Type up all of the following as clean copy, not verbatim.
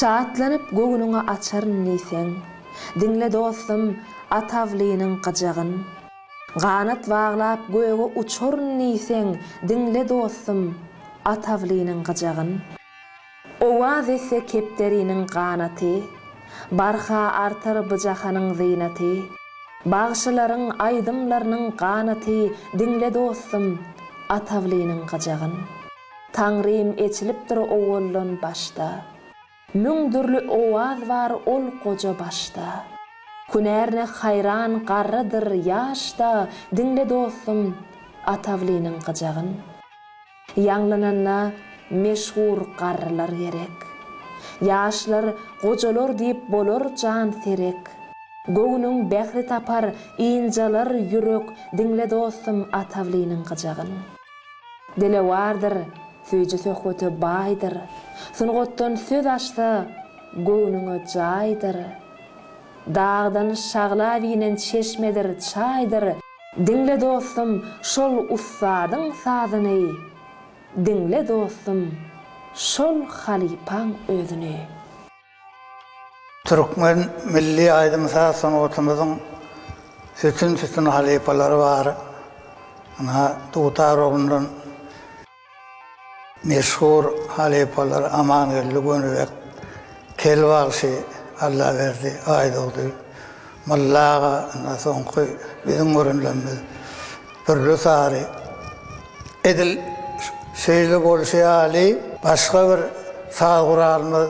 Şatlanyp göwnüňi açaryn diýseň, Diňle dostum Atawlynyň gyjagyn. Ganat baglap göge uçaryn diýseň, Diňle dostum Atawlynyň gyjagyn. Owaz etse kepderiniň ganaty, Barha artar bu jahanyň zynaty. Bagşylaryň aýdymlarnyň ganaty, Diňle dostum, Atawlynyň gyjagyn. Taňrym eçilipdir owaldan başda. Müň dürli owaz bar ol goja başda. Hünärine haýran garrydyr ýaş-da, Diňle dostum, Atawlynyň gyjagyn. Ýaňlananda meşhur garrylar gerek. Ýaşlar gojalar diýip bolar jan serek. Göwnüň bähri tapar, ynjalar ýürek, Diňle dostum Atawlynyň gyjagyn. Dilewardyr, süýji söhbete baýdyr. Sungatdan söz açsa, göwnüňe jaýdyr. Dagdan şaglap inen çeşmedir, çaýdyr. Diňle dostum, şol ussadyň sazyny, Diňle dostum, şol halypaň özüni. Türkmen milli aýdym-saz sungatymyzyň sütün-sütün halypalary bar. Ynha, dutar ugrundan Meşhur halypalar Amangeldi Gönübek, Kel bagşy, Allaberdi Aýdogdy, Mylla aga, ynha soňky biziň görenlerimiz Pürli Sary. Edil şeýle bolşy ýaly başga bir saz guralymyz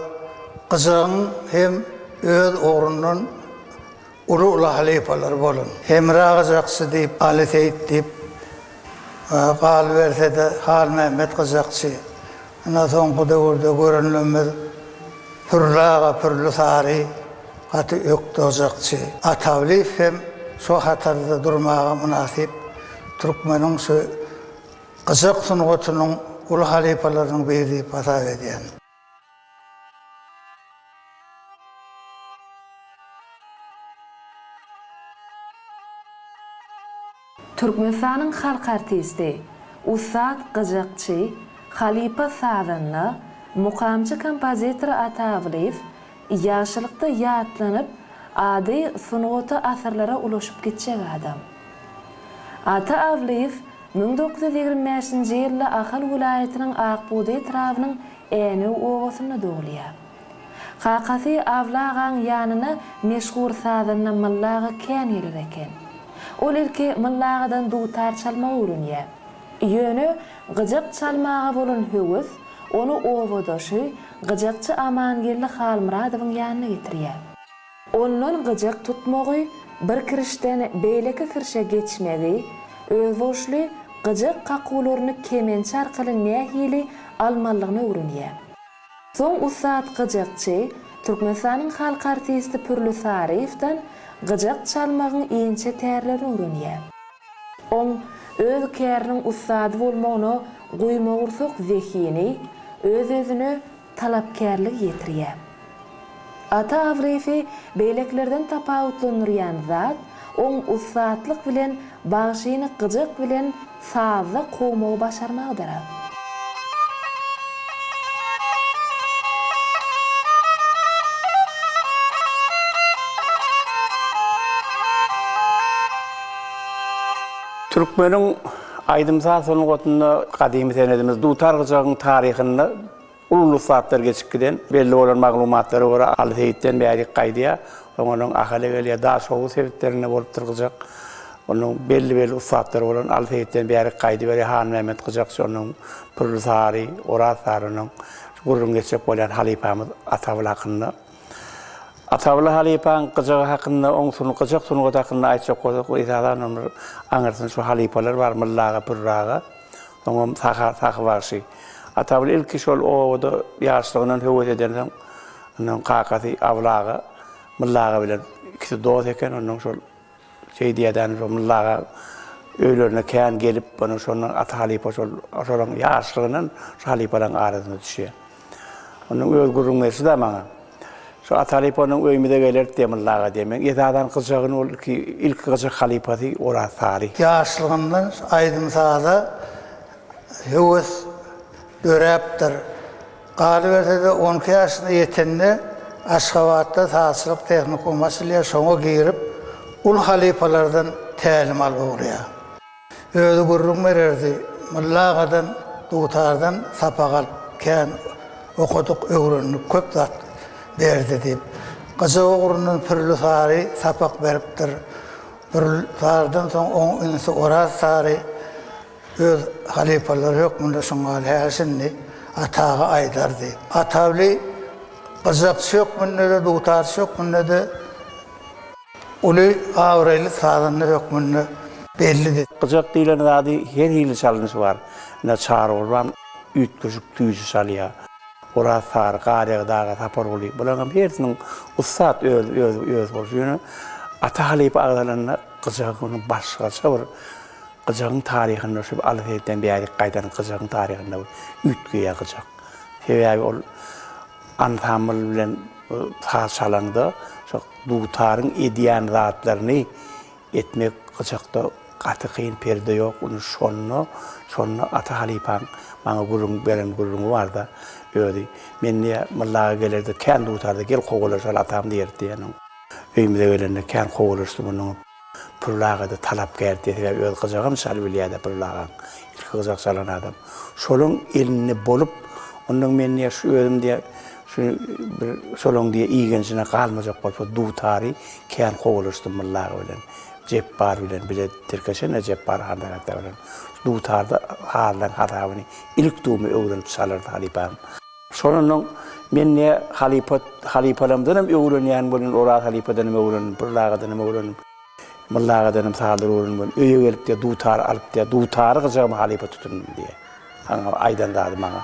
gyjagyň hem öz ugrundan uly-uly halypalary bolan. Hemra gyjakçy diýip, Aly Seýit diýip, galyberse-de Halmämmet gyjakçy. Ynha soňky döwürde görenlerimiz Pürli aga, Pürli Sary gaty ökde gyjakçy. Atawlyýew hem şo hatarda durmaga mynasyp türkmeniň şu gyjak sungatynyň uly halypalarynyň biri diýip hasap edýän. Türkmenistanyň halk artisti, ussat gyjakçy, halypa sazanda, mukamçy kompozitor Ata Awlyýew ýagşylykda ýatlanyp, ady sungata asyrlara ulaşyp gitjek adam. Ata Awlyýew 1925-nji ýylda Ahal welaýatynyň Ak bugdaý etrabynyň Änew obasynda dogulýar. Kakasy Ably agaň ýanyna meşhur sazanda Mylla aga kän geler eken. Ol ilki Mylla agadan dutar çalmagy öwrenýär. Ýöne gyjak çalmaga bolan höwes ony obadaşy, gyjakçy Amangeldi Halmyradowyň ýanyna getirýär. Ondan gyjak tutmagy, bir kirişden beýleki kirşe geçmegi, özboluşly gyjak kakuwlaryny kemençe arkaly nähili almalydygyny öwrenýär. Soň ussat gyjakçy, Türkmenistanyň halk artisti Pürli Saryýewden gyjak çalmagyň inçe tärlerini öwrenýär. Oň öz käriniň ussady bolmagyna guýmagursak zehini, öz-özüne talapkärligi ýetirýär. Ata Awryýewi beýlekilerden tapawutlandyrýan zat, oň ussatlyk bilen bagşyny gyjak bilen sazda kowmagy başarmagydyr. Türkmeniň aýdym-saz sungatynda gadymy senedimiz dutar-gyjagyň taryhynda Uly ussatlar geçip giden. Belli bolan maglumatlara görä, Aly Seýitden bärik gaýdýar. Soň onuň Ahala gelýär, Daşhowuz sebitlerinde bolupdyr gyjak. Onuň belli-belli ussatlary bolan Aly Seýitden bärik gaýdyberýär Hanmämmet gyjakçy, onuň Pürli Sary, Oraz Sary onuň gürrüň geçjek bolýan halypamyz Atabyl hakynda. Atabyl halypaň gyjagy hakynda, oň sun gyjak sungaty hakynda aýtjak bolsak, esasanam bir aňyrsynda şu halypalar bar, Mylla aga, Pürli aga, soňam Saha, Sahy bagşy. Atabyl ilki şol obada ýaşlygyndan höwes edensoň, ondan kakasy Abyl aga, Mylla aga bilen ikisi dost eken, ondan şol Şeý diýýärdi, şo Mylla aga öýlerine kän gelip, onuň şondan Ata halypa şol şolaryň ýaşlygyndan şu halypalaryň arasyna düşýär. Onuň öz gürrüň berşi-dä maňa. Şo Ata halypa onuň öýümize gelerdi diýýär Mylla aga diýýär. Meň esasan gyjagyny ol ilki ilki gyjak halypasy Oraz Sary. Ýaşlygyndan aýdym-saza höwes döräpdir. Galyberse-de, on iki ýaşyna ýetende Aşgabatda sazçylyk tehnikumy açylýar, şoňa girip, uly halypalardan tälim alyp ugraýar. Özi gürrüň bererdi, Mylla agadan dutardan sapak alyp, kän okadyk, öwrendik, köp zat berdi diýip. Gyjak ugrundan Pürli Sary sapak beripdir. Pürli Sarydan soň oň inisi Oraz Sary. Öz halypalary hökmünde şuňňal häli-şindi Ata aga aýdardy. Atably gyjakçy hökmünde-de, dutarçy hökmünde-de uly abraýly sazanda hökmünde bellidi. Gyjak diýlen zady her hili çalnyşy bar. Ine, Çary Gurban üýtgeşik süýji çalýar. Oraz Sary, Garýagdy aga, Saparguly bularyňam hersiniň ussat öz öz öz bolşy. Ýöne Ata halypa agzalanda gyjagyň başgaça bir Gyjagyň taryhynda şu Aly Seýitden bärik gaýdan gyjagyň taryhynda bir üýtgeýär gyjak. Sebäbi ol ansambl bilen saz çalaňda şo dutaryň edýän zatlaryny etmek gyjakda gaty kyn perde ýok. Ony şonda şonda Ata halypaň maňa gürrüň beren gürrüňi barda özi men diýýär Mylla aga gelerde kän dutarda gel kowalaşaly atam diýerdi diýýär. Öýümize gelende kän kowalaşdy munuň. Pürli aga-da talapkär diýýär, sebäbi öz gyjagam çalyp bilýär-dä Pürli agaň. Ilki gyjak çalan adam. Şolaň elinde bolup, onnoň men diýýär, şu özüm diýýär, şu bir şolaň diýýär igenjine galmajak bolup, dutary kän kowalaşdym Mylla aga bilen, Jepbar bilen bile tirkeşen-de Jepbar Hanzagatta bilen. Dutarda sazlaň hasabyny ilk dumy öwrenip çalardy halypam. Şondan men ne halypa, halypalarymdanam öwrenýän welin, Oraz halypadanam öwrendim, Pürli agadanam öwrendim, Mylla agadanam sazlary öwrendim welin, öýe gelip diýýär, dutary alyp diýýär, dutary gyjagyma halypa tutundym diýýär. Aňa aýdan zady maňa.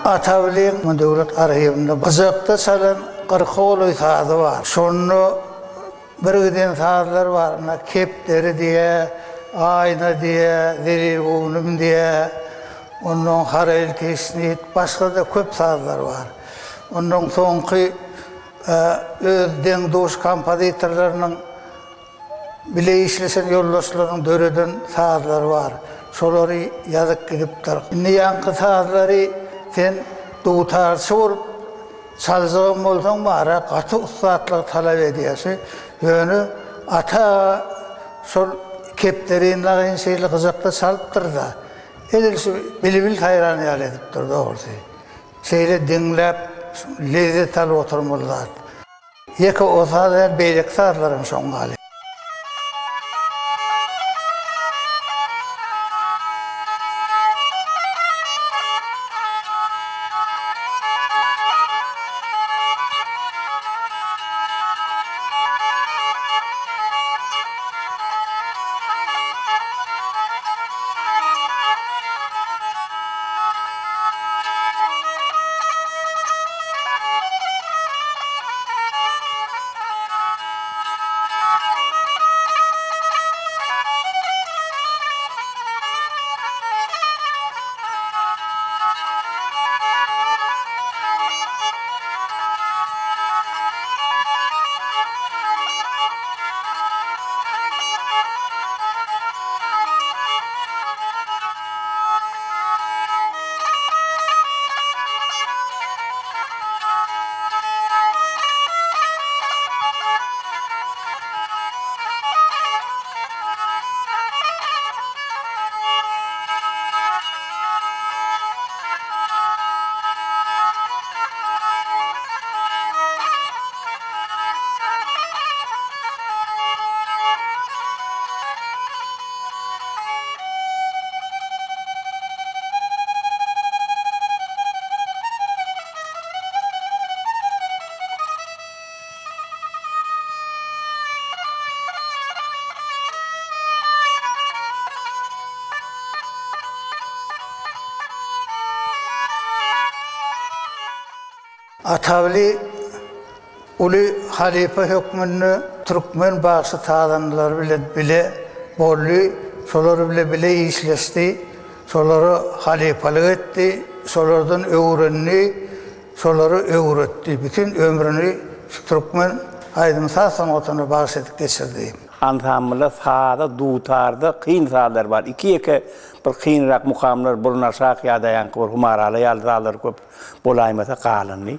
Atabiliň döwlet arhiwinde gyjakda çalan kyrka golaý sazy bar. Şonda Birgiden sazlar bar, ynha, Kepderi diýýä, Aýna diýýä, Zelil göwnüm diýýä, onnoň Haraýyl teşnit, başga-da köp sazlar bar. Onnoň soňky öz deň-duş kompozitorlarynyň bile işleşen ýoldaşlarynyň döreden sazlary bar. Şolary ýazyp gidipdir. Indi ýaňky sazlary sen dutarçy bolup Çaljagam bolsaň bar-a, gaty ussatlygy talap edýär şu. Ýöne Ata aga şol kepderini dagyn şeýle gyjakda çalypdyr-da. Edil şu bilbil saýran ýaly edip dur dogrusy. Şeýle diňläp lezzet alyp oturmaly zat. Ýeke o saz däl beýleki sazlaram şoň ýaly. Atably uly halypa hökmünde türkmen bagşy-sazandalary bilen bile boldy, şolar bile bile işleşdi, şolara halypalyk etdi, şolardan öwrendi, şolara öwretdi. Bütin ömrüni şu türkmen aýdym-saz sungatyna bagyş edip geçirdi. Ansambla saza dutarda kyn sazlar bar. Iki-ýeke bir kynrak mukamlar burnaşak ýa-da ýaňky bir humarala ýaly sazlar köp bolaýmasa galanyny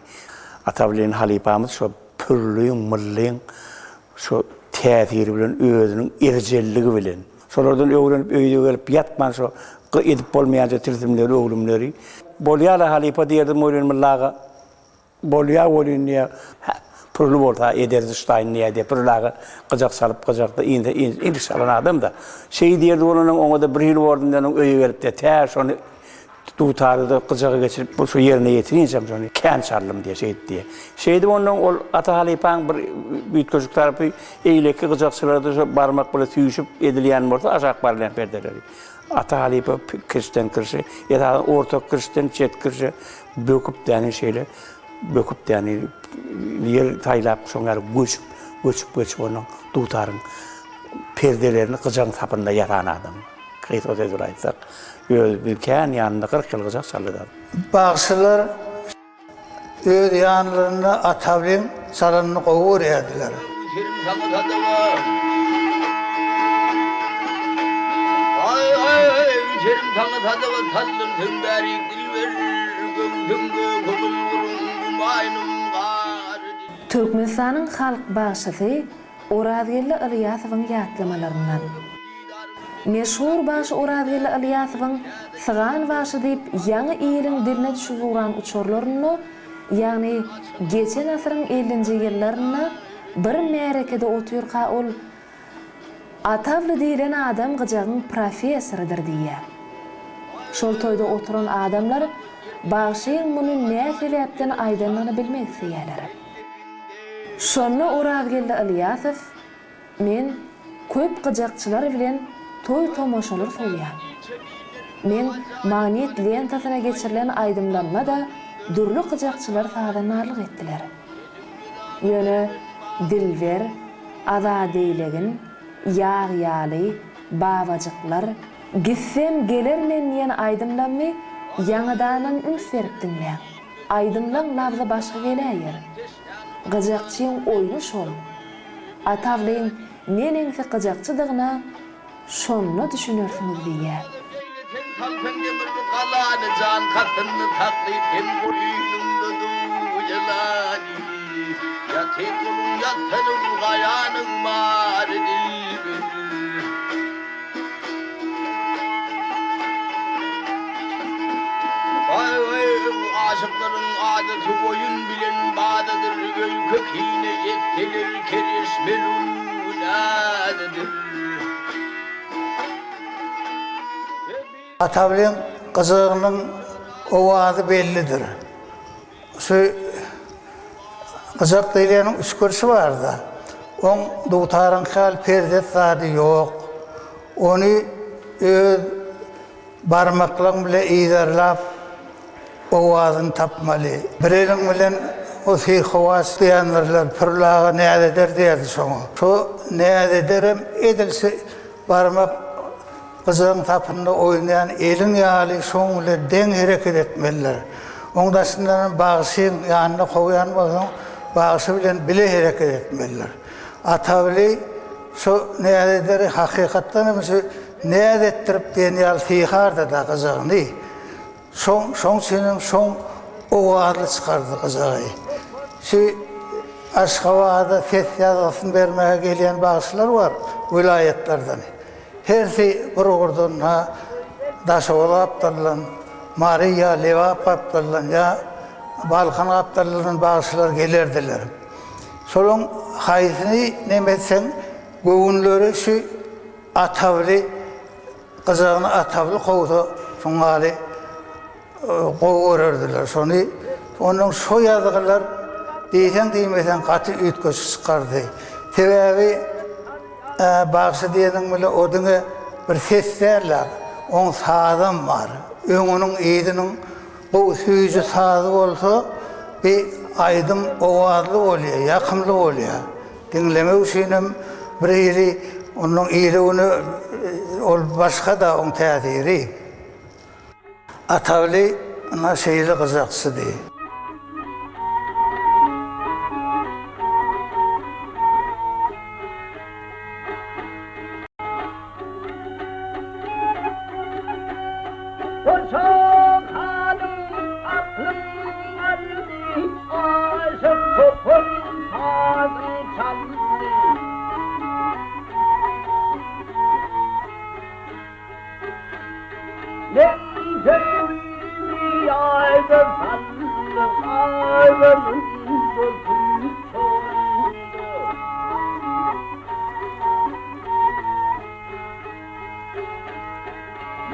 Ata bilen halypamyz şo Pürliň, Myllyň şo täsiri bilen özüniň erjelligi bilen şolardan öwrenip öýde gelip ýatman şo edip bolmaýanja tilsimleri, öwrümleri Bolýa-la halypa diýerdim welin Mylly aga Bolýa welin diýýär, hä, pürli bolsa ederdi ştaýn diýýär diýýär. Pürli aga gyjak çalyp gyjakda inse inse çalan adam-da. Şeý diýerdi bolanam oňa-da birhili bordum diýen öýe gelip diýýär, tä şony dutary-da gyjaga geçirip bu şu ýerine ýetirinçäm şony kän çaldym diýýär, şeýdip diýýär. Şeýdip onnoň ol Ata halypaň bir üýtgeşik tarapy eýleki gyjakçylarda şo barmak bile süýşüp edilýän bolsa aşak barylýan perdeleri. Ata halypa kirişden kirişe, esasan orta kirişden çet kirişe böküp däni şeýle böküp däni ýer saýlap şoň ýaly göçüp, göçüp göçüp onuň dutaryň perdelerini gyjagyň sapynda ýasan adam. Gysga söz bilen aýtsak, özi kän ýanynda 40 ýyl gyjak çaldy zat. Bagşylar Öz ýanlarynda Atabyň çalanyny gowy görýärdiler. Serim saňa sadaba. Aý-aý, serim saňa sadaba saldym sen bärik dilber, göwsüm gök bulguryň gümaýnym gar. Türkmenistanyň halk bagşysy Orazgeldi Ylýasowyň ýatlamalaryndan. Meşhur bagşy Orazgeldi Ylýasowyň Sygan bagşy diýip ýaňy iliň diline düşüp ugran uçurlarynda, ýagny geçen asyryň ellinji ýyllarynda bir märekede otyrka ol Atawly diýlen adam gyjagyň professorydyr diýýär. Şol toýda oturan adamlar bagşyň muny nä sebäpden aýdandygyny bilmek isleýärler. Şonda Orazgeldi Ylýasow, Men köp gyjakçylar bilen toý-tomaşalar sowýan. Meň magnit lentasyna geçirilen aýdymlamma-da dürli gyjakçylar sazandarlyk etdiler. Ýöne Dilber, Azadeýlegin, Ýag ýaly, Babajyklar, Gitsem geler men diýen aýdymlammy ýaňadanam üns berip diňläň. Aýdymlaň labzy başga geläýer. Gyjakçyň oýny şol. Atawlyň neneňsi gyjakçydygyna şonda düşünersiňiz diýýär. Beýle sen salsaň demir bu galany, Jan kasdyny saklyp hem goýnuňda duýulany. Ýatyr guluň ýatanyň gaýanyň bary dilber. Agasy goýun bilen badadyr, Öýke-kine etseler kereş melun adydyr. Atabileň gyjagynyň owazy bellidir. Şu gyjak diýilýäniň üç görşi bar-da. Oň dutaryňky ýaly perzet zady ýok. Ony öz barmaklaň bile yzarlap owazyny tapmaly. Bir eliň bilen o syhowaç diýendirler, Pürli aga näz eder diýerdi şoňa. Şo näz ederem edil şu barmak Gyjagyň sapynda oýnaýan eliň ýaly şoň bilen deň hereket etmelidir. Oň daşyndanam bagşyň ýanynda kowýan bolsaň, bagşy bilen bile hereket etmelidir. Atabili şo näzederi hakykatdan hem şu näz etdirip diýen ýaly syhardy-da gyjagyny. Şoň, şoň üçinem şoň owazly çykardy gyjagy. Şu Aşgabada ses ýazgysyny bermäge gelýän bagşylar bar welaýatlardan. Hersi bir ugurdan ha Daşoguz gapdaldan, Mary ýa Lebap gapdaldan ýa Balkan gapdallardan bagşylar gelerdiler. Şolaň haýsyny neme etseň göwünleri şu Atably gyjagyny Atably kowsa şoň ýaly gowy görerdiler şony. Onnoň şo ýazgylar diýseň diýmeseň gaty üýtgeşik çykardy. Sebäbi bagşy diýeniň bile o diňe bir ses däl-de, oň sazam bar. Öňüniň yzynyň gowy süýji sazy bolsa bi aýdym owazly bolýar, ýakymly bolýar. Diňlemek üçinem bir hili onnoň ile-güne ol başga-da oň täsiri. Ataly ynha şeýle gyjakçydy. Gurşak halyň aklym aldy, Aşyk çopan sazyn çaldy. Men söýgimi ýaýda saldym, Aýlanynda süýt çogunda.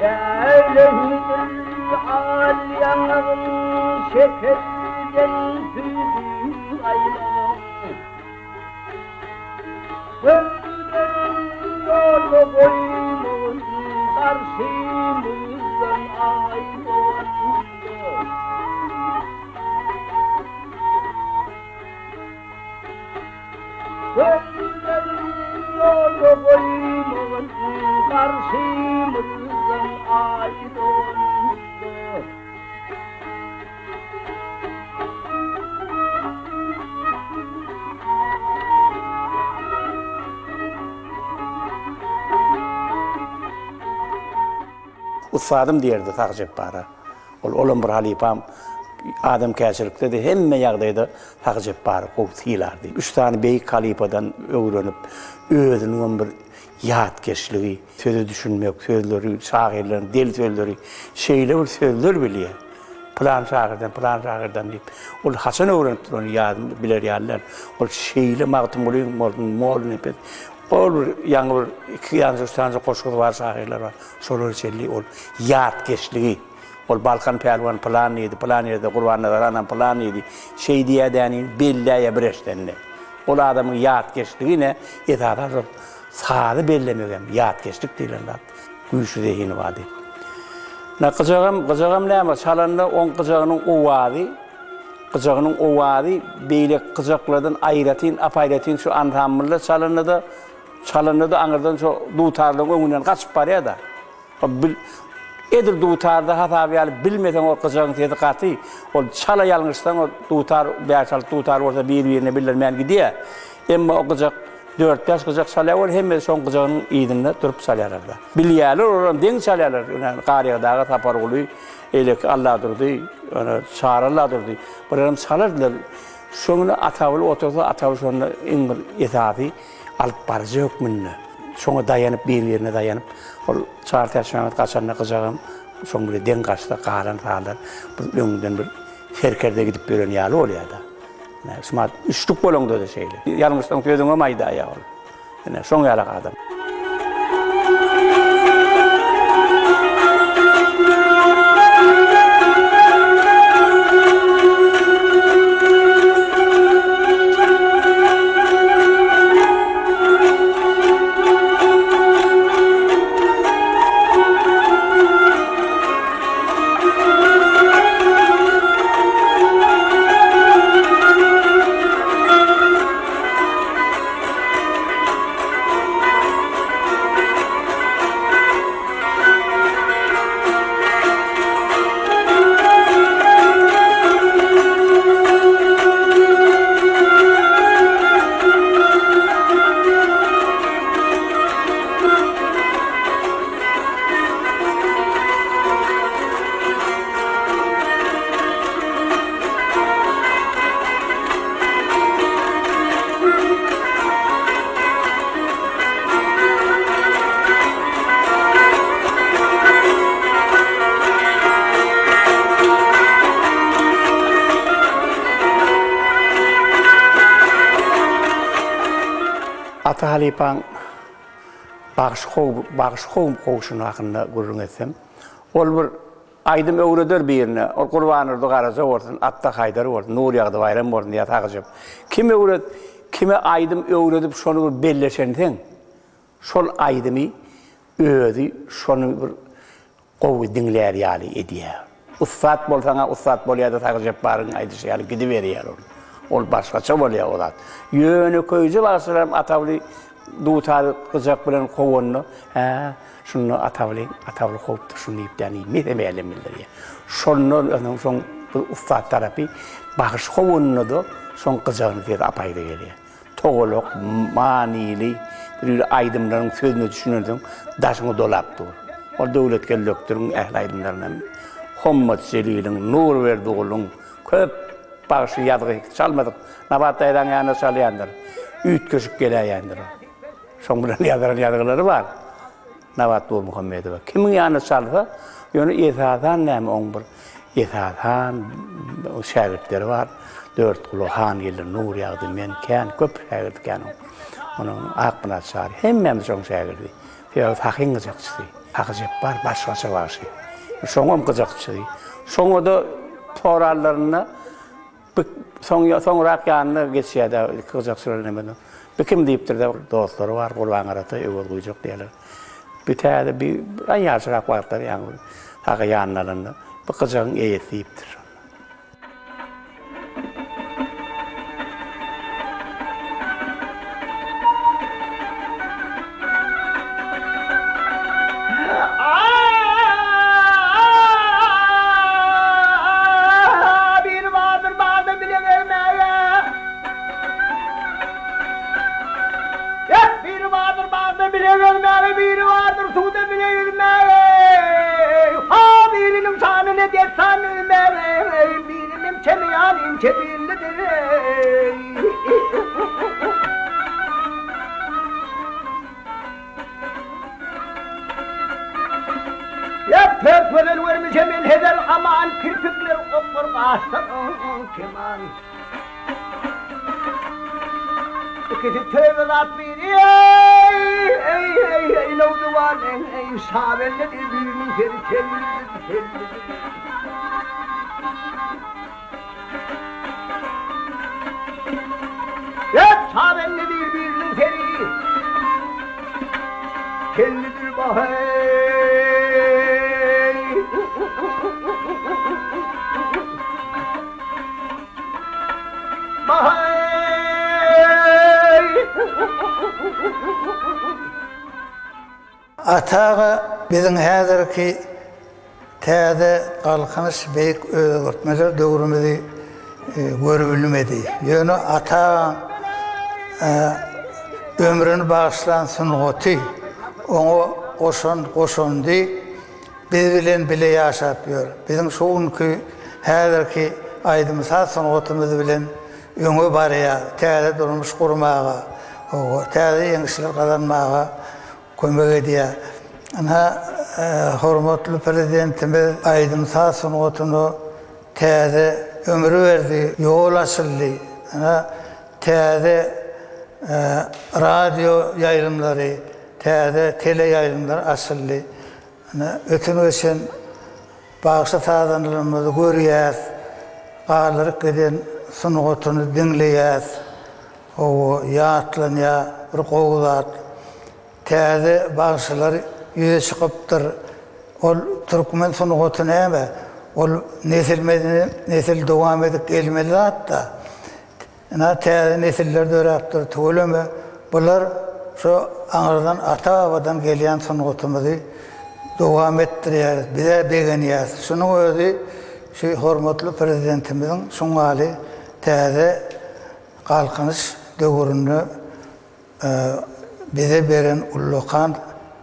Lälehidir al ýaňagyň, Şekerden süýji gaýmagyň. Gözlerin ýolda goýmagyn, Garşymyzdan aý doganda. Gözlerin ýolda goýmagyn, Garşymyzdan aý doganda. Ussadym diýerdi Sahy Jepbara. Ol olam bir halypam adamkärçilikde-de hemme ýagdaýda Sahy Jepbary gowy sylardy. Üç sany beýik halypadan öwrenip, özüniňem bir ýatkeşligi, Söze düşünmek, sözleri, şahyrlaryň del sözleri şeýle bir sözler bilýär. Pylan şahyrdan, pylan şahyrdan diýip. Ol haçan öwrenipdir ony ýadym biler ýaly däl. Ol şeýle Magtymgulyň bolsun, Mollanepes, ol bir ýaňy bir iki ýa üç sanyja goşgusy bar şahyrlar bar. Şolara çenli ol ýatkeşligi, ol Balkan pälwan pylan diýdi, pylan ýerde Gurbannazar anam pylan diýdi. Şeý diýädänini belläýýär bir eşdende. Ol adamyň ýatkeşligi ine esasan şol Sazy bellemegem ýatkeşlik diýlen zat. Güýçli zehini bardy. Na gyjagam, gyjagam näme, çalanda oň gyjagynyň owazy, gyjagynyň owazy beýleki gyjaklardan aýratyn, ap-aýratyn şu ansamblda çalanda-da, çalanda-da aňyrdan şo dutarlaryň öňünden gaçyp barýar-da. Bil, edil dutarda hasaby ýaly bilmeseň ol gyjagyň sesi gaty, ol çala ýalňyşsaň ol dutar bäş-alty dutar bolsa bir-birine bildirmän gidýär. Emma o gyjak dört-bäş gyjak çalýar ol hemmesi şoň gyjagynyň yzynda durup çalýarlar-da. Bilýärler olaram deň çalýarlar. Ine Garýagdy aga, Saparguly, eýleki Alladurdy, ýöne Çary Alladurdy bularam çalardylar. Şoňda Ataguly otursa Ataguly şonda iň bir esasy alyp baryjy hökmünde, şoňa daýanyp, bir-birine daýanyp, ol Çary Täçmämmet gaçanda gyjagam şoň bile deň gaçsa, galan sazlar bir öňden bir. Serkerde gidip ýören ýaly bolýar-da. Ine, şumat üçlük bolaňda-da şeýle. Ýalňyşsaň sözüňem aýdaýar ol. Ine, şoň ýalak adam. Ata halypaň Bagşy how bagşy how kowşuny hakynda gürrüň etsem, ol bir aýdym öwreder birine, ol Gurbandurdy Garaja bolsun, Atda Haýdar bolsun, Nurýagdy Baýram bolsun ýa Sagyjep. Kim öwret, kime aýdym öwredip şony bir belleşenseň, şol aýdymy özi şony bir Gowy diňlär ýaly edýär. Ussat bolsaň-a ussat bolýar-da Sahy Jepbaryň aýdyşy ýaly gidiberýär ol. Ol başgaça bolýar o zat. Ýönekeýje bagşylaram Atawly dutary gyjak bilen kowanda, Hä, şunda Atawly, Atawly kowupdyr şuny diýip däni mese-mälem bildirýär. Şondan öň şoň bir ussat tarapy bagşy kowanda-da şoň gyjagyny sesi apaýda gelýär. Togalak, manyly bir aýdymlaryň sözüne düşünensoň daşyňy dolap dur. Ol Döwletgeldi Ökdüriň ähli aýdymlarynam, Hommat Jeliliň, Nurberdi Guluň, köp bagşy ýazgy çalmadyk Nabat daýzaň ýanynda çalýandyr. Üýtgeşik geläýendir ol. Şoň bilen ýazylan ýazgylary bar. Nabat Nurmuhammedowa kimiň ýanynda çalsa, ýöne esasan näme oň bir esasan şägirtleri bar. Dörtguly, Hangeldi, Nurýagdy, men kän köp şägirdi kän oň. Onuň Akmyrat Çary, hemmämiz şoň şägirdi. Sebäbi Sahyň gyjakçysy. Sahy Jepbar başgaça bagşy. Şoňam gyjakçysy. Şoňa-da soranlarynda Bi soň soňrak ýanyna geçýär-de, gyjakçylar nemeden. Bi kim diýipdir-de, dostlary bar, Gurban Garata, Öwez Guýjak diýýärler. Bi täze bi bir aý ýaşrak wagtlary ýaňy Sahy ýanyna alanda, bi gyjagyň eýesi diýipdir şonda. Biri bardyr bagda bile gezmäge. Biri bardyr bagda bile gezmäge, biri bardyr suwda bile ýüzmäge. Ha, biriniň şanyny dessan düzmäge, biriniň çemi ýaly inçe billidir. Ýa pert gözel görmüşe men heder aman, Kirpikler oklar gaşlar keman. Ikisi töbe zat biri eý eý eý eý nowjuwan eý eý şabende biriniň seri tellidir tellidir. Dört şabende bir-biriniň seri tellidir baheý. Baheý. Ata aga biziň häzirki täze Galkynyş beýik özgertmeler döwrümizi görübilmedi. Ýöne Ata agaň ömrüni bagyşlan sungaty, oňa goşan goşandy biz bilen bile ýaşap ýör. Biziň şu günki häzirki aýdym-saz sungatymyz bilen öňe barýar, täze durmuş gurmaga, täze ýeňişler gazanmaga kömek edýär. Ynha, hormatly Prezidentimiz aýdym-saz sungatyna täze ömür berdi, ýol açyldy. Ynha, täze radio ýaýlymlary, täze teleýaýlymlar açyldy. Ynha, öten-geçen bagşy-sazandalarymyzy görýäs, galdyryp giden sungatyny diňleýäs. Hawa, ýatlanýar, bir gowy zat. Täze bagşylar ýüze çykypdyr. Ol türkmen sungaty näme? Ol nesilme-nesil dowam edip gelmeli zat-da. Ynha, täze nesiller döräpdir, tüweleme. Bular şo aňyrdan ata-babadan gelýän sungatymyzy dowam etdirýär. Biz-ä begenýäs. Şunuň özi şu hormatly Prezidentimiziň şuňňaly täze Galkynyş döwründe bize beren ullakan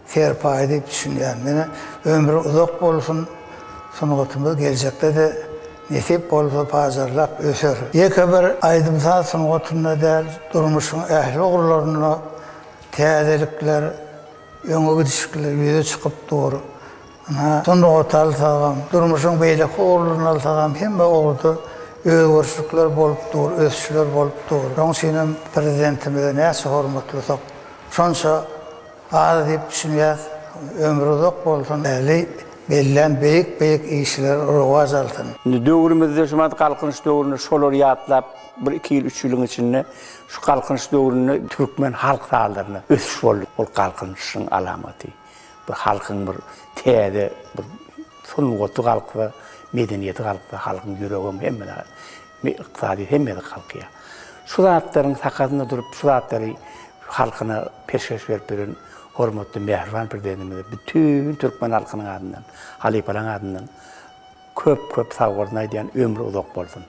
serpaýy diýip düşünýän. Meni ömri uzak bolsun, sungatymyz geljekde-de nesip bolsa pajarlap öser. Ýeke bir aýdym-saz sungatynda däl, durmuşyň ähli ugurlarynda täzelikler, öňe gidişlikler ýüze çykyp dur. Ynha, sungaty alsagam, durmuşyň beýleki ugurlaryny alsagam, hemme ugurda özgerişlikler bolup dur, ösüşler bolup dur. Şonuň üçin hem Prezidentimizi näçe hormatlasak, şonça az diýip düşünýäs. Ömri uzak bolsun, ähli bellän beýik-beýik işleri rowaç alsyn. Indi döwrümizde şu wagt Galkynyş döwründe şolary ýatlap, bir iki ýyl, üç ýylyň içinde şu Galkynyş döwründe türkmen halk sazlarynda ösüş boldy. Ol Galkynyşyň alamaty. Bir halkyň bir täze bir sungaty galksa, medeniýeti galksa, halkyň ýüregem hemme zat, ykdysady hemmesi galkýar. Şu zatlaryň sakasynda durup, şu zatlary halkyna peşgeş berip ýören hormatly mähriban Prezidentimize bütin türkmen halkynyň adyndan, halypalaryň adyndan köp-köp sagbolsun aýdýan, ömri uzak bolsun!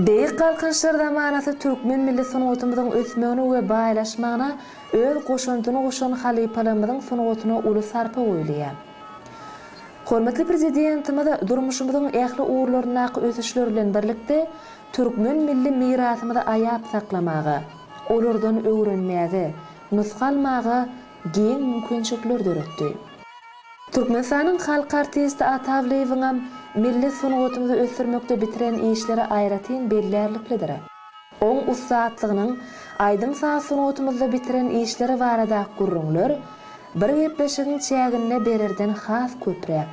Beýik Galkynyşlar zamanasy türkmen milli sungatymyzyň ösmegine we baýlaşmagyna öz goşandyny goşan halypalarymyzyň sungatyna uly sarpa goýulýar. Hormatly Prezidentimiz durmuşymyzyň ähli ugurlaryndaky ösüşler bilen birlikde, türkmen milli mirasymyzy aýap saklamaga, olardan öwrenmäge, nusga almaga giň mümkinçilikler döretdi. Türkmenistanyň halk artisti Ata Awlyýewiňem milli sungatymyzy ösdürmekde bitiren işleri aýratyn bellärliklidir. Oň ussatlygynyň aýdym-saz sungatymyzda bitiren işleri baradaky gürrüňler bir gepleşigiň çäginde bererden has köpräk.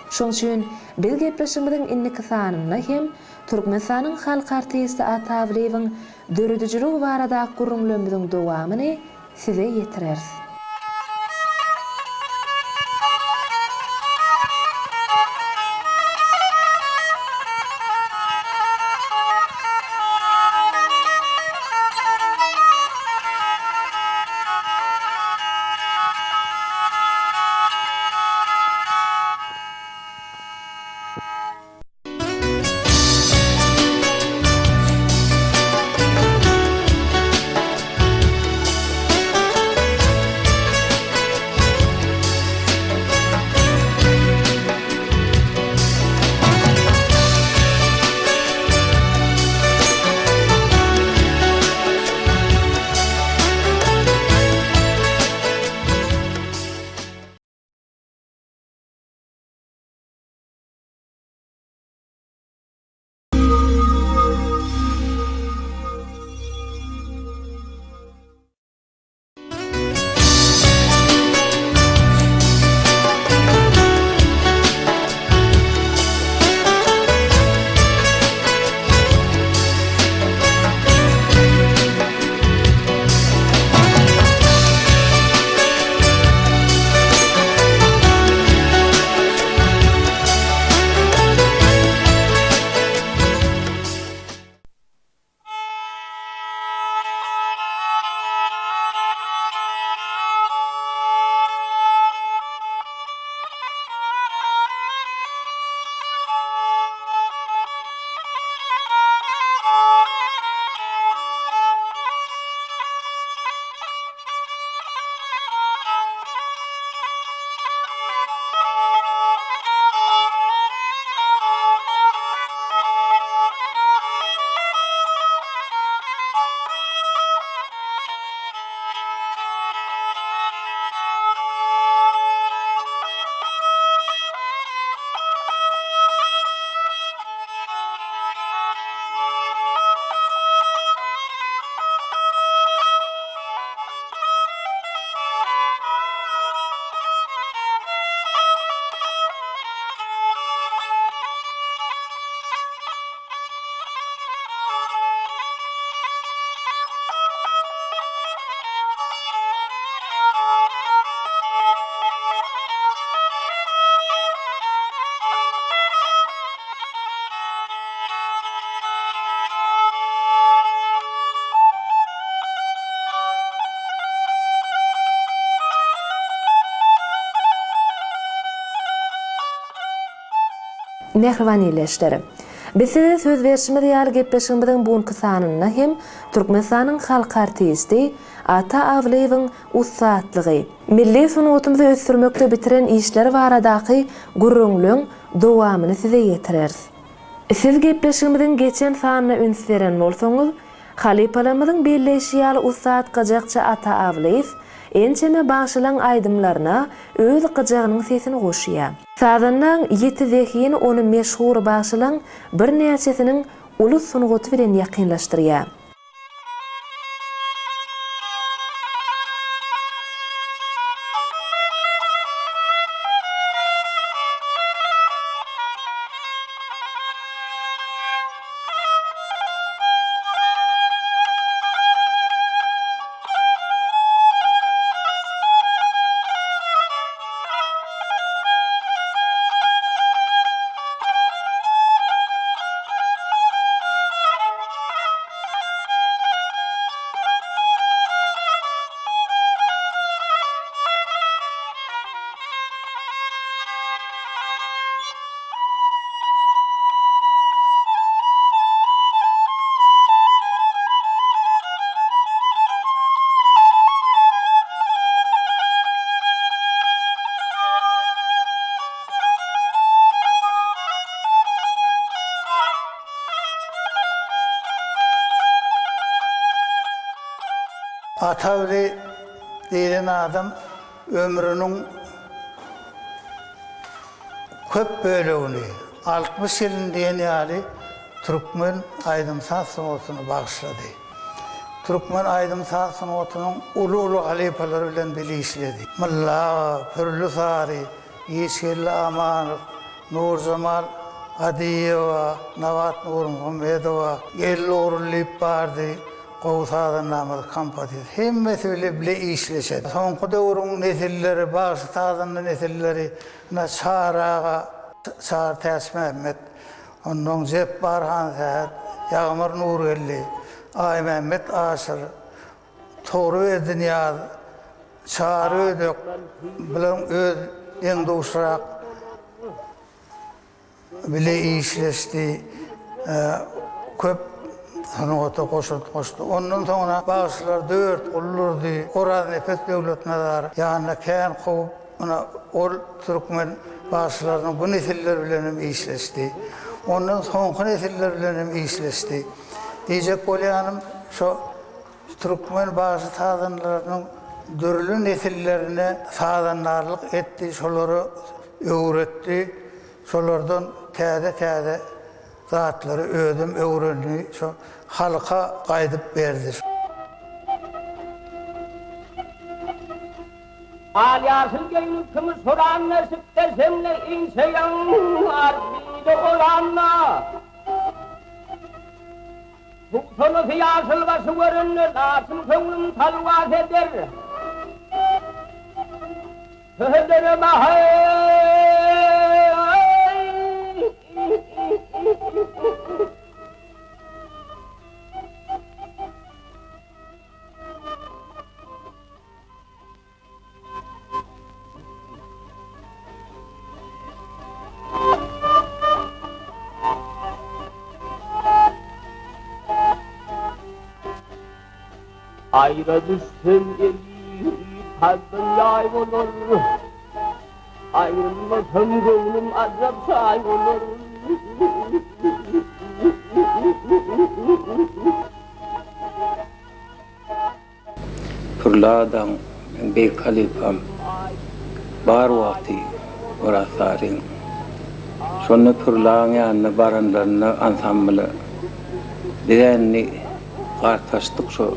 Şoň üçin biz gepleşigimiziň indiki sanynda hem Türkmenistanyň halk artisti Ata Awlyýewiň döredijiligi baradaky gürrüňlerimiziň dowamyny size ýetireris. Mähriban ildeşler! Biz size söz berşimiz ýaly gepleşigimiziň bu günki sanynda hem Türkmenistanyň halk artisti Ata Awlyýewiň ussatlygy, milli sungatymyzy ösdürmekde bitiren işleri baradaky gürrüňleň dowamyny size ýetireris. Siz gepleşigimiziň geçen sanyna üns beren bolsaňyz, halypalarymyzyň belleýşi ýaly ussat gyjakçy Ata Awlyýew ençeme bagşylaň aýdymlaryna öz gyjagynyň sesini goşýar. Sazandaň ýiti zehini ony meşhur bagşylaň birnäçesiniň uly sungaty bilen ýakynlaşdyrýar. Atawly diýlen adam ömrüniň köp bölegini, 60 ýylyny diýen ýaly türkmen aýdym-saz sungatyna bagyşlady. Türkmen aýdym-saz sungatynyň uly-uly halypalary bilen bile işledi. Mylla aga, Pürli Sary, Giçgeldi Amanow, Nurjemal Adyýewa, Nabat Nurmuhammedowa, Geldi Ogullyýew bardy, gowy sazandamyz, kompozitor. Hemmesi bile bile işleşen. Soňky döwrüň nesilleri, bagşy-sazanda nesilleri, ine, Çary aga, Çary Täçmämmet, onnoň Jepbar Hansähet, Ýagmyr Nurgeldi, Aýmämmet Aşyr, Togruberdi Nyýaz, Çary Ödek bilen öz deň-duşrak bile işleşdi. Köp sungata goşant goşdy. Ondan soňra bagşylar Dörtguly Durdy, Oraznepes Döwletnazar ýanyna kän kowup, ynha, ol türkmen bagşylarynyň bu nesiller bilen hem işleşdi. Ondan soňky nesiller bilen hem işleşdi. Diýjek bolýanym, şo Türkmen bagşy-sazandalarynyň dürli nesillerine sazandarlyk etdi, şolara öwretdi, şolardan täze-täze zatlary özem öwrendi, şo halka gaýdyp berdi. Al ýaşyl geýnip kümüş horanda, Şipde şemle inçe ýaňar bile oranda. Tugsanysy ýaşyl başy görende, Laçyn köňlüm talwas eder. Söhedere bahaý. Aýra düşsem eli kalbym ýaý bolar, Aýrylmasam göwnüm ajap şaý bolar. Pürli adaň meň beýik halypam bar wagty Oraz Saryň. Şonda Pürli agaň ýanyna baranlarynda ansambla biz-ä indi gartaşdyk şo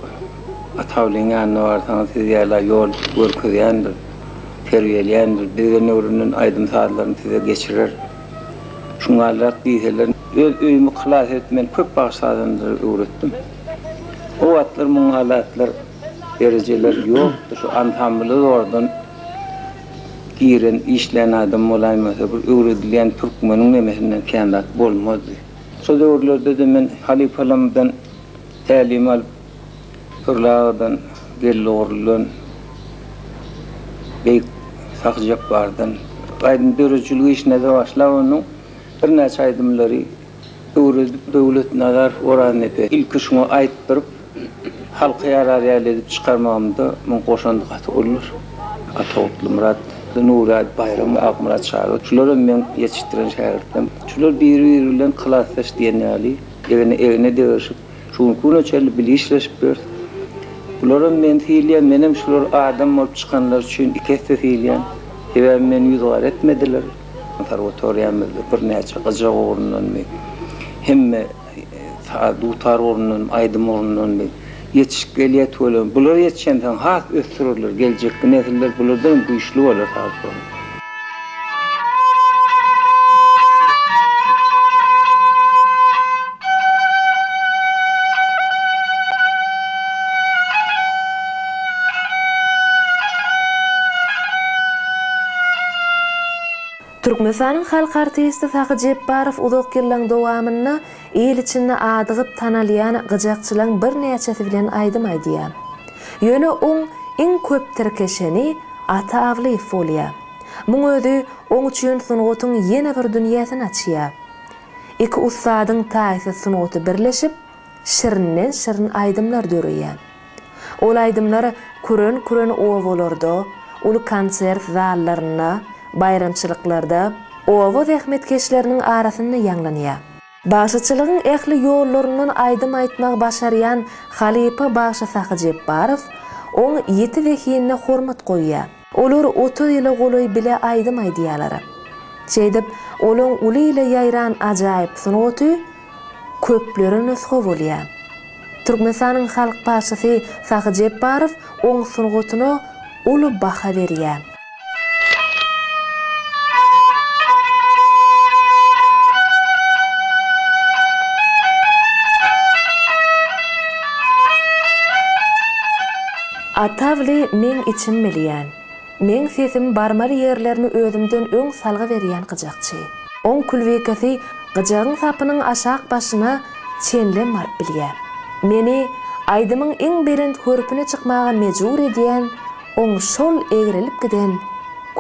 Atawlyň ýanyna barsaňyz siz ýala ýol görkezýändir, terbiýeleýändir, bizden öwrenen aýdym-sazlaryny size geçirer. Şuňňalrak diýseler öz öýümi yhlas edip men köp bagşy-sazandalary öwretdim. O wagtlar muň halatlar, derejeler ýokdy. Şu ansambla zordan giren, işlän adam bolaýmasa, bir öwredilýän türkmeniň nemesinden kän zat bolmazdy. Şo döwürlerde-de men halypalarymdan tälim alyp, Pürli agadan, Geldi Ogurlydan, beýik Sahy Jepbardan aýdym döredijilik işine-de başlap onnoň. Birnäçe aýdymlary öwredip Döwletnazar Oraznepes ilki şuňa aýtdyryp, halka ýarar ýaly edip çykarmagymda muň goşandy gaty uludyr. Ata Gutlymyrat, Nury Baýram, Akmyrat Çary şularam meň ýetişdiren şägirtlerim. Şular biri-biri bilen klasdaş diýen ýaly egne-egne degişip, şu günki güne çenli bile işleşip ýörüs. Bularam meni sylaýar, menem şular adam bolup çykanlary üçin iki esse sylaýan. Sebäbi meni ýüzügara etmediler. Konserwatoriýamyzda birnäçe gyjak ugrundanmy, hemme saz, dutar ugrundanmy, aýdym ugrundanmy ýetişip gelýär tüweleme. Bular ýetişensoň has ösdürerler, geljekki nesiller bulardanam güýçli bolar saz bolup. Türkmenistanyň halk artisti Sahy Jepbarow uzak ýyllaň dowamynda il içinde adygyp tanalýan gyjakçylaň birnäçesi bilen aýdym aýdýar. Ýöne oň iň köp tirkeşeni Ata Awlyýew bolýar. Muň özi oň üçin sungatyň ýene bir dünýäsini açýar. Iki ussadyň taýsyz sungaty birleşip, şirinden-şirin aýdymlar döreýär. Ol aýdymlar küren-küren obalarda, uly konsert zallarynda, baýramçylyklarda, oba zähmetkeşleriniň arasynda ýaňlanýar. Bagşyçylygyň ähli ýollaryndan aýdym aýtmagy başarýan halypa bagşy Sahy Jepbarow oň ýiti zehinine hormat goýýar. Olar 30 ýyla golaý bile aýdym aýdýarlar. Şeýdip, olaň uly ile ýaýran ajaýyp sungaty köplere nusga bolýar. Türkmenistanyň halk bagşysy Sahy Jepbarow oň sungatyna uly baha berýär. Atawly meň içim bilýän. Meň sesim barmaly ýerlerini özümden öň salgy berýän gyjakçy. Oň külbikesi gyjagyň sapynyň aşak başyna çenlem baryp bilýär. Meni aýdymyň iň belent hörpüne çykmaga mejbur edýän oň şol egrelip giden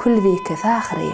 külbikesi ahyry.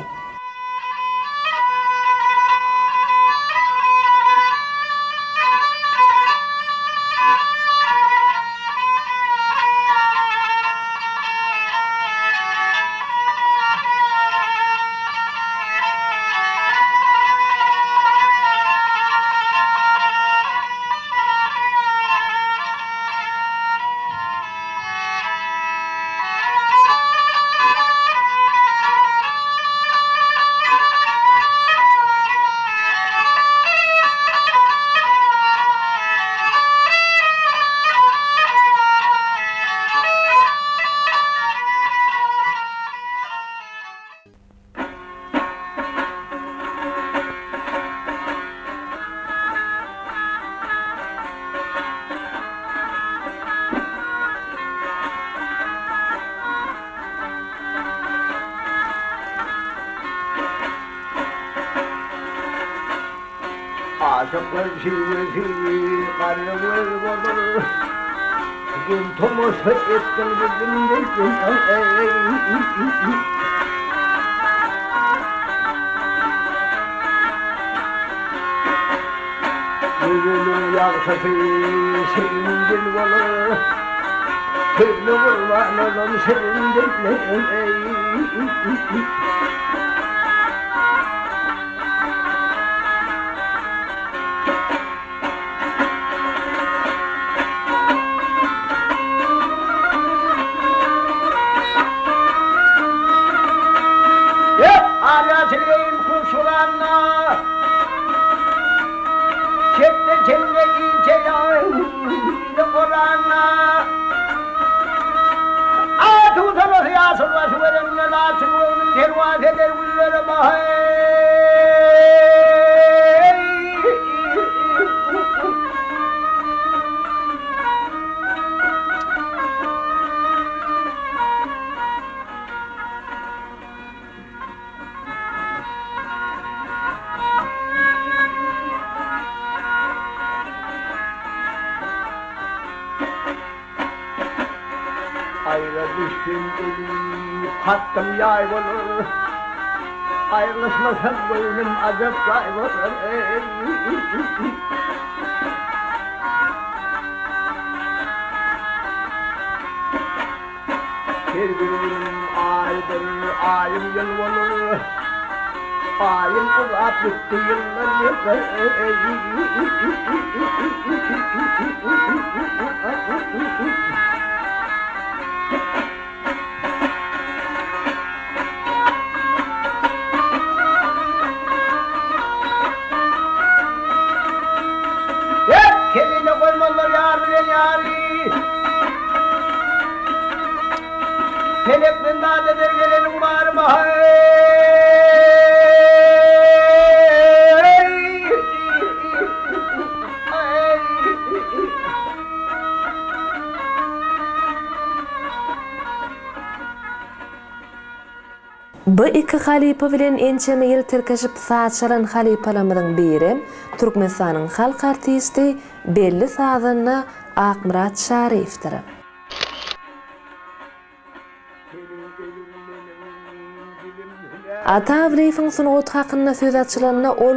Aşyklar şiwesi garagöz bolar, Gün tomaşa etgil bizim Gözeliň ýagşysy şirin dil bolar, Söýle gurban olam şirin dille eý. Aýra düşsem eli hatdym ýaý bolar. Aýrylyşmasam göwnüm ajap jaý bolar eý. Her bir günüm aýdyr, aýym ýyl bolar. Aýym uzap gitdi ýyllar ýyllar Kemine goýmazlar ýar bilen ýary. Pelek bendada ber geleniň bary Bu iki halypa bilen ençeme ýyl tirkeşip saz çalan halypalarymyzyň birem Türkmenistanyň halk artisti, belli sazanda Akmyrat Çaryýewdir. Ata Awlyýewiň sungaty hakynda söz açylanda ol,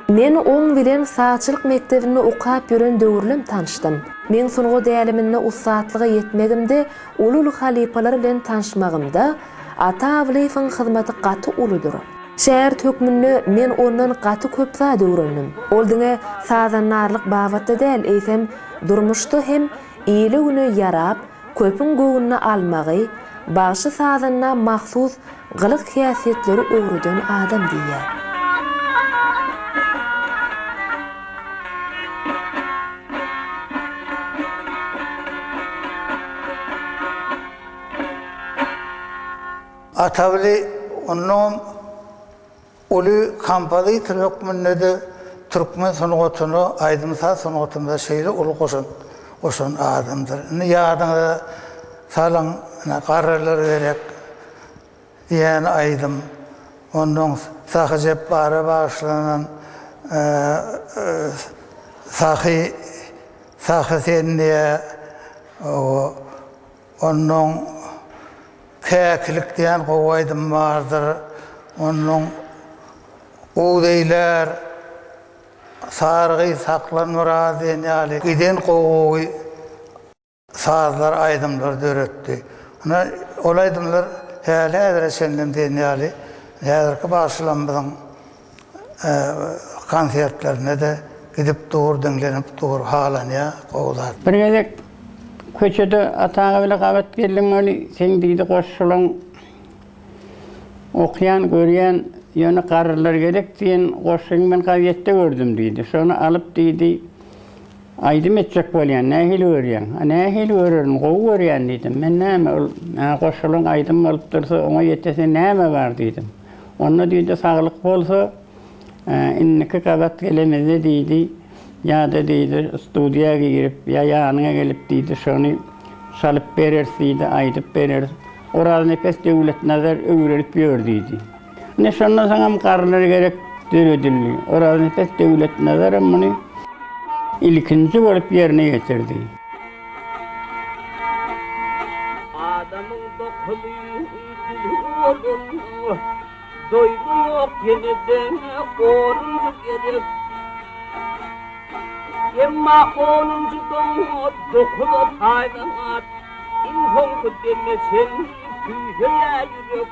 Men oň bilen sazçylyk mekdebinde okap ýören döwürlem tanyşdym. Meň sungat äleminde ussatlyga ýetmegimde, uly-uly halypalar bilen tanyşmagymda Ata Awlyýewiň hyzmaty gaty uludyr. Şägirt hökmünde men ondan gaty köp zat öwrendim. Ol diňe sazandarlyk babatda däl, eýsem, durmuşda hem ile-güne ýarap, köpüň göwnüni almagy, bagşy-sazanda mahsus gylyk-häsiýetleri öwreden adam diýýär. Atabili onnoňam uly kompozitor hökmünde-de türkmen sungatyna, aýdym-saz sungatymyza şeýle uly goşant goşan adamdyr. Indi ýadyňyza salyň, ine, Garrylar gerek diýen aýdym, onnoň Sahy Jepbara bagyşlanan Sahy, Sahy sen diýä, Onnoň Käkilik diýen gowy aýdym bardyr. Onnoň Guz eýlär, Sary gyz saklan biraz diýen ýaly giden gowy-gowy sazlar, aýdymlar döretdi. Ynha, ol aýdymlar häli-häzire çenlem diýen ýaly häzirki bagşylarymyzyň konsertlerine-de gidip dur, diňlenip dur, halanýar, gowy zat. Bir gezek köçede Ata aga bile gabat geldim weli, seň diýdi goşgulaň okýan, görýän, ýöne Garrylar gerek diýen goşgyňy men gazetde gördüm diýdi. Şony alyp diýdi, aýdym etjek bolýan, nähili görýäň? A nähili görerin, gowy görýän diýdim. Men näme ol goşgulaň aýdym bolup dursa, oňa ýetesi näme bar diýdim. Onda diýdi, saglyk bolsa, indiki gabat gelemizde diýdi, ýa-da diýdi, studiýa girip, ýa ýanyňa gelip diýdi, şony çalyp bereris diýdi, aýdyp bereris. Oraznepes Döwletnazar öwrenip ýör diýdi. Ine, şondan soňam Garrylar gerek döredildi. Oraznepes Döwletnazaram muny ilkinji bolup ýerine ýetirdi. Adamyň dokuzy Dili bolanda doýgy ýok ýene-de onunjy gezek. Emma onunjy doňňa dokuza paýlanar, iň soňky deme çenli küýseýär ýürek.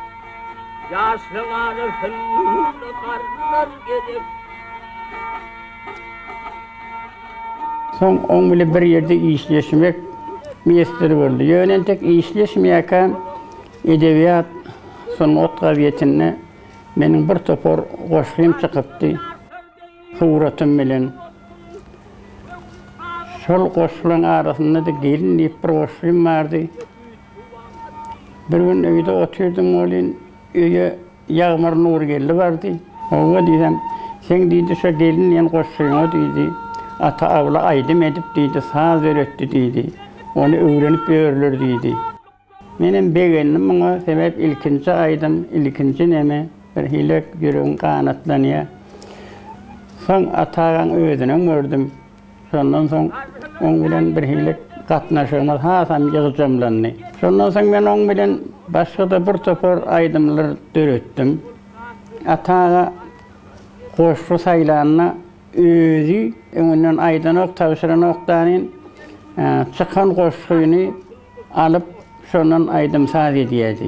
Ýaşlaň arasynda garrylar gerek. Soň oň bile bir ýerde işleşmek miýesser boldy. Ýöne entek işleşmeýärkäm Edebiýat, sungat gazetinde meniň bir topar goşgym çykypdy, suratym bilen. Şol goşgularyň arasynda-da Gelin diýip bir goşgym bardy. Bir gün öýde otyrdym welin, öýe Ýagmyr Nurgeldi bardy. Hawa diýsem, seň diýdi, şo gelin diýen goşgyňa diýdi, Ata Awly aýdym edip diýdi, saz döretdi diýdi. Ony öwrenip ýörler diýdi. Menem begendim muňa, sebäp ilkinji aýdym, ilkinji neme, birhili ýüregiň ganatlanýar. Soň Ata agaň özünem gördüm. Şondan soň oň bilen birhili gatnaşygymyz hasam ýygjamlandy. Şondan soň men oň bilen başga-da bir topar aýdymlar döretdim. Ata aga goşgy saýlanda özi öňünden aýdanok, tabşyranok danin çykan goşgyny alyp şondan aýdym-saz edýärdi.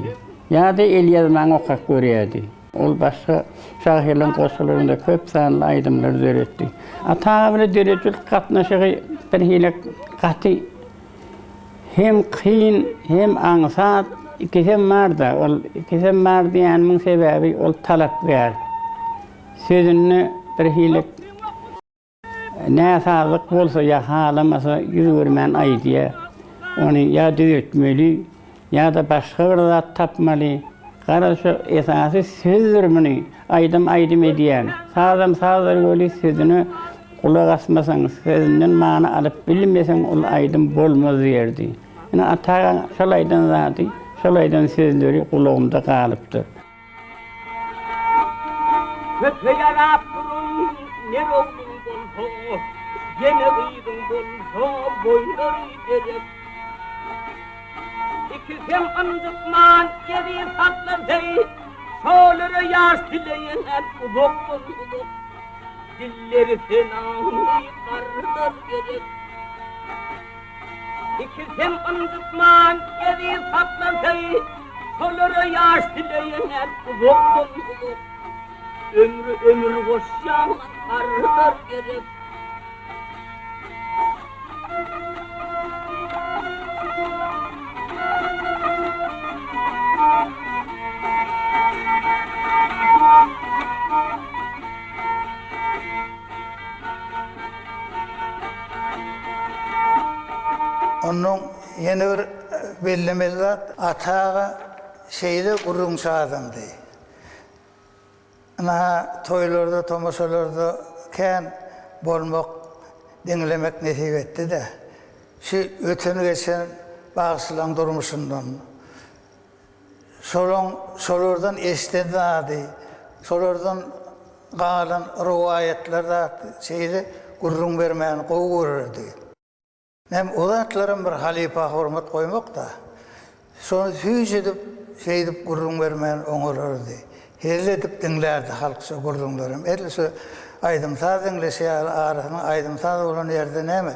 Ýa-da elýazmaňy okap görýärdi. Ol başga şahyrlaryň goşgularynda köp sanly aýdymlary döretdi. Ata aga bilen döredijilik gatnaşygy bir hili gaty hem kyn, hem aňsat, ikisem bar-da. Ol ikisem bar diýenimiň sebäbi ol talapgär. Sözünde bir hili Näsazlyk bolsa ýa halamasa ýüz görmän aýdýa. Ony ýa düzetmeli, ýa-da başga bir zat tapmaly. Garaz şo esasy sözdür muny aýdym aýdym edýän. Sazam sazdyr weli sözüne gulak asmasaň, sözünden many alyp bilmeseň ol aýdym bolmaz diýerdi. Ine Ata agaň şol aýdan zady, şol aýdan sözleri gulagymda galypdyr. Köpe ýarap duran ner ogluň bolsa, Ýene gyzyň bolsa boýlary derek. Ikisem ynjytman eziz saklasy, Şolara ýaş dileýän uzakdan uzak. Dilleri senaly garrylar gerek. Ikisem ynjytman eziz saklasy, Şolara ýaş dileýän uzakdan uzak. Ömri ömür goşýan garrylar gerek. Onnoň ýene bir bellemeli zat, Ata aga şeýle gürrüňçi adamdy. Ynha, toýlarda, tomaşalarda kän bolmak, diňlemek nesip etdi-de. Şu öten-geçen bagşylaň durmuşyndan, Şolaň şolardan eşden zady, şolardan galan rowaýatlar zat şeýle gürrüň bermäni gowy görerdi. Näme o zatlaram bir halypa hormat goýmak-da. Şony süýjedip şeýdip gürrüň bermäni oňarardy. Hezil edip diňlärdi halk şo gürrüňlerem. Edil şu aýdym-saz diňleşi ýaly arasynyň aýdym-saz bolan ýerde näme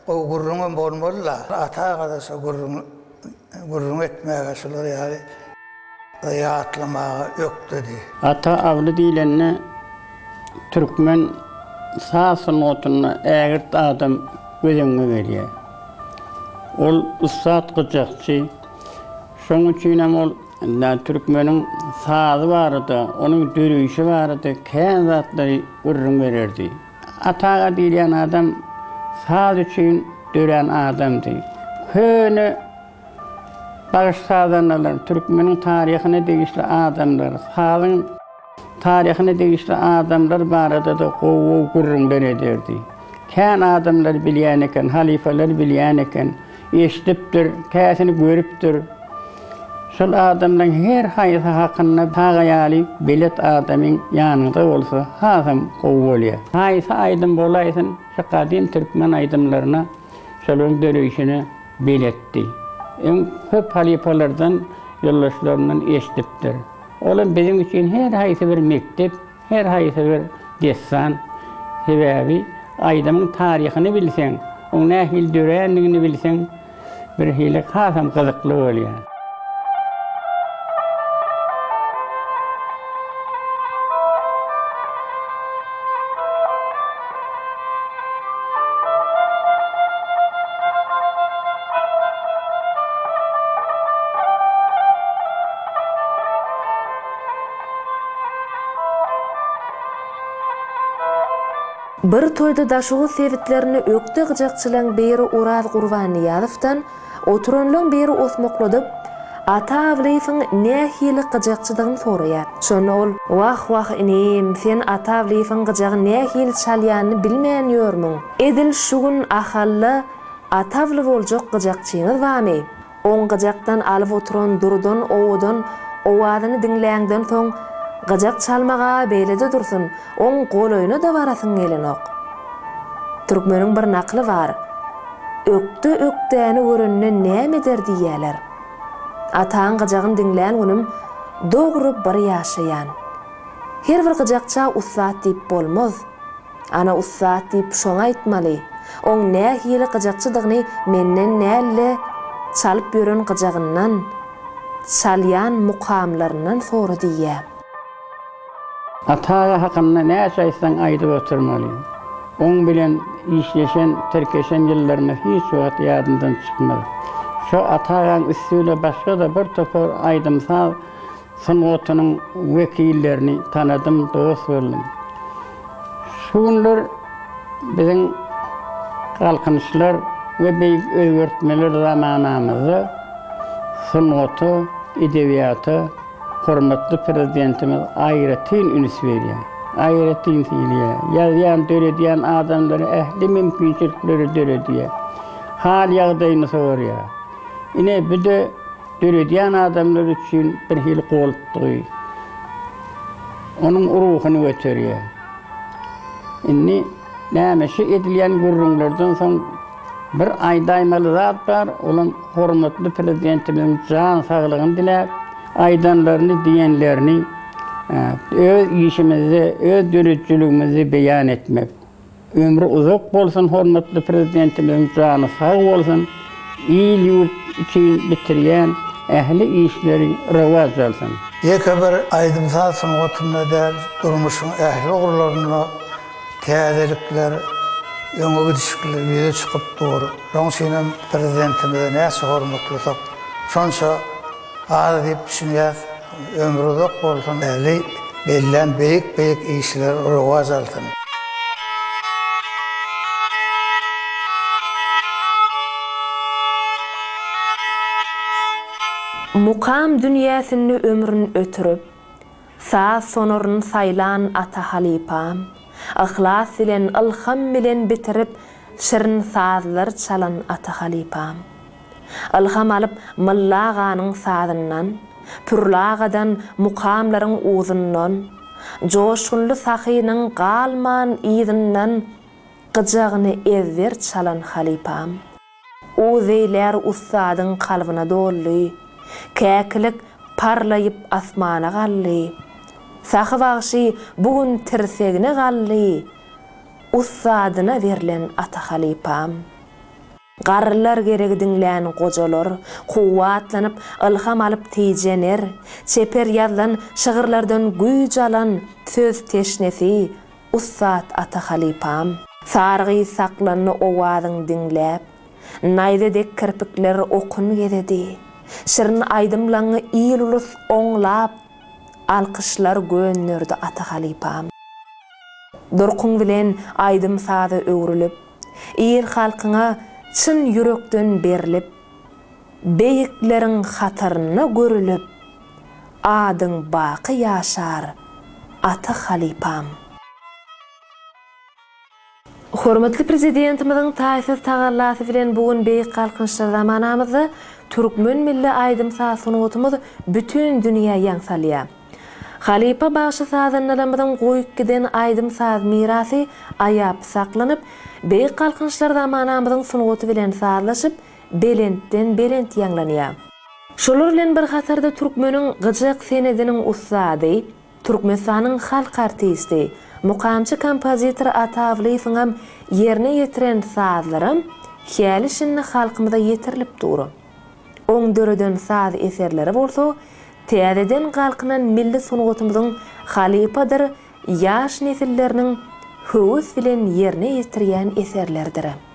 gowy gürrüňem bolmaly-la. Ata aga-da şo gürrüň Gürrüň etmäge şular ýaly ýatlamaga ökdedi. Ata Awly diýlende türkmen saz sungatynda ägirt adam göz öňüňe gelýär. Ol ussat gyjakçy. Şonuň üçinem ol türkmeniň sazy barada, onuň döreýşi barada kän zatlary gürrüň bererdi. Ata aga diýilýän adam saz üçin dörän adamdy. Köne bagşy-sazandalar, türkmeniň taryhyna degişli adamlar, sazyň taryhyna degişli adamlar barada-da gowy-gowy gürrüňler ederdi. Kän adamlar bilýän eken, halypalar bilýän eken. Eşidipdir, käsini görüpdir. Şol adamlaryň her haýsy hakynda Taga ýaly belet adamyň ýanyňda bolsa hasam gowy bolýar. Haýsy aýdym bolaýsyn, şu gadym türkmen aýdymlaryna, şolaryň döreýşine beletdi. Öň köp halypalardan, ýoldaşlaryndan eşidipdir. Olam biziň üçin her haýsy bir mekdep, Her haýsy bir dessan, sebäbi aýdymyň taryhyny bilseň, oň nähili dörändigini bilseň, birhili hasam gyzykly bolýar. Bir toýda Daşoguz sebitlerinde ökde gyjakçylaň biri Oraz Gurbannyýazowdan oturanlaň biri osmakladyp, Ata Awlyýewiň nähili gyjakçydygyny soraýar. Şonda ol, Wah-wah inim, sen Ata Awlyýewiň gyjagy nähili çalýanyny bilmän ýörmüň? Edil şu gün Ahalda Ata Awly boljak gyjakçyňyz barmy? Oň gyjakdan alyp oturan durudan owadan owazyny diňläňden soň, gyjak çalmag-a beýle-de dursun, oň golaýyna-da barasyň gelenok. Türkmeniň bir nakyly bar, Ökde ökdäni görende näme eder diýýäler. Ataň gyjagyny diňlän günüm dogry bir ýaşaýan. Her bir gyjakça ussat diýip bolmaz. Ana ussat diýip şoňa aýtmaly. Oň nähili gyjakçydygyny menden däl-de, çalyp ýören gyjagyndan, çalýan mukamlaryndan sora diýýä. Ata aga hakynda näçe aýtsaň aýdyp oturmaly. Oň bilen işleşen, tirkeşen ýyllarymyz hiç wagt ýadymdan çykmaz. Şo Ata agaň üsti bile başga-da bir topar aýdym-saz sungatynyň wekillerini tanadym, dost boldum. Şu günler biziň Galkynyşlar we beýik özgertmeler zamanamyzda sungata, edebiýata hormatly Prezidentimiz aýratyn üns berýär, aýratyn sylaýar. Ýazýan, döredýän adamlara ähli mümkinçilikleri döredýär. Hal-ýagdaýyny soraýar. Ine, bu-da Döredýän adamlar üçin bir hili goltgy. Onuň ruhuny göterýär. Indi näme şu edilýän gürrüňlerden soň bir aýdaýmaly zat bar, olam hormatly Prezidentimiziň jan saglygyny diläp, aýdanlaryny, diýenlerini öz işimizde, öz döredijiligimizde beýan etmek. Ömri uzak bolsun hormatly Prezidentimiziň jany sag bolsun il ýurt üçin bitirýän ähli işleri rowaç alsyn. Ýeke bir aýdym-saz sungatynda däl, durmuşyň ähli ugurlarynda täzelikler, öňe gidişlikler ýüze çykyp dur. Şonuň üçin hem Prezidentimizi näçe hormatlasak, şonça Az diýip düşünýäs. Ömri uzak bolsun. Ähli bellän beýik-beýik işleri rowaç alsyn. Mukam dünýäsinde ömrün ötürip, saz sonaryn saýlan Ata halypam, yhlas bilen, ylham bilen bitirip, şirin sazlar çalan Ata halypam. Ylham alyp Mylla aganyň sazyndan, Pürli agadan mukamlaryň uzyndan, Joşgunly sahynyň galman yzyndan Gyjagyny ezber çalan halypam. Uzeýlär ussadyň kalbyna doldy, Käkilik parlaýyp asmana galdy. Sahy bagşy bu gün tirsegine galdy, Ussadyna berlen ata halypam. Garrylar geregi diňlän gojalar, Kuwwatlanyp, ylham alyp tijener. Çeper ýazlan şygyrlardan güýç alan Söz teşnesi, ussat Ata halypam. Sary gyz saklandy owazyň diňläp, Naýza dek kirpikler okun gezedi. Şirin aýdymlaňňy il-ulus oňlap, Alkyşlar gönderdi Ata halypam. Durkuň bilen aýdym-saza öwrülip, Il-halkyňa çyn ýürekden berlip, Beýikleriň hatarynda görülip, Adyň baky ýaşar, Ata halypam. Hormatly Prezidentimiziň taýsyz tagallasy bilen bu gün Beýik Galkynyşlar zamanamyzda türkmen milli aýdym-saz sungatymyz bütin dünýä ýaň salýar. Halypa bagşy-sazandalarymyzyň goýup giden aýdym-saz mirasy aýap saklanyp, Beýik Galkynyşlar zamanamyzyň sungaty bilen sazlaşyp, belentden-belent ýaňlanýar. Şolar bilen bir hatarda türkmeniň gyjak senediniň ussady, Türkmenistanyň halk artisti, mukamçy kompozitor Ata Awlyýewiňem ýerine ýetiren sazlaram häli-şindi halkymyza ýetirilip dur. Oň döreden saz eserleri bolsa täzeden galkynan milli sungatymyzyň halypadyr ýaş nesilleriniň höwes bilen ýerine ýetirýän eserleridir.